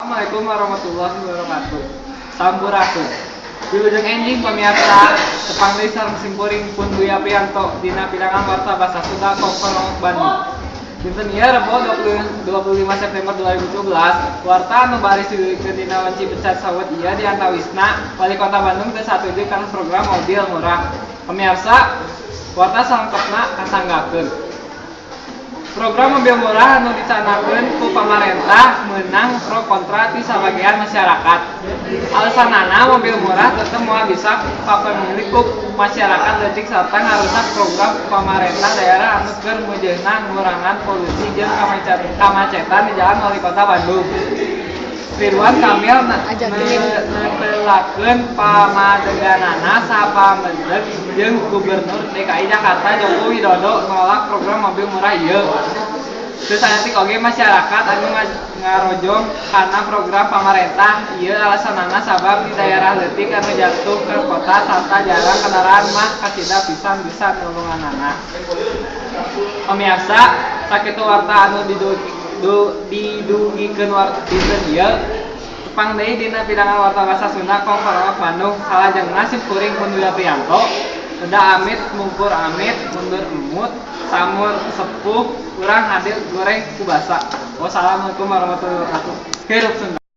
Assalamualaikum warahmatullahi wabarakatuh. Sampurasun. Wilujeng enjing, pamirsa, tepang deui sareng simkuring, pun Buya Prianto, dina pidangan warta Basa Sunda Kokoro Bandung. Dinten ieu Rebo 20, 25 September 2017, warta anu baris didugikeun dina wanci pecat sawet ieu diantawisna Wali Kota Bandung teu satuju kana program mobil murah. Pemirsa, warta salengkepna kasanggakeun. Program mobil murah anu dicanangkeun ku pamarentah meunang pro kontra ti sabagian masyarakat. Alasanana, mobil murah tetep moal bisa kapamilih ku masyarakat leutik sarta ngarusak program pamarentah daerah anu keur meujeuhna ngurangan polusi jeung kamacetan di jalan wali kota Bandung. Ridwan Kamil netelakeun pamadeganana sapamedeg jeung Gubernur DKI Jakarta Joko Widodo nolak program mobil murah ieu. Teu saeutik oge masyarakat anu ngarojong kana program pamarentah ieu, alasanana sabab di daerah leutik anu jatuh ka kota sarta jarang kendaraan mah kasida pisan bisa nulunganana. Pemirsa, sakitu warta anu didugikeun dinten ieu. Tepang deui dina pidangan warta Basa Sunda Kongkorongok Bandung. Salajengna, simkuring, pun Wila Prianto, udah amit mungkur amit, mundur emut, samur sepuh, urang hadir goreng kubasa. Wassalamualaikum warahmatullahi wabarakatuh. Hirup Sunda.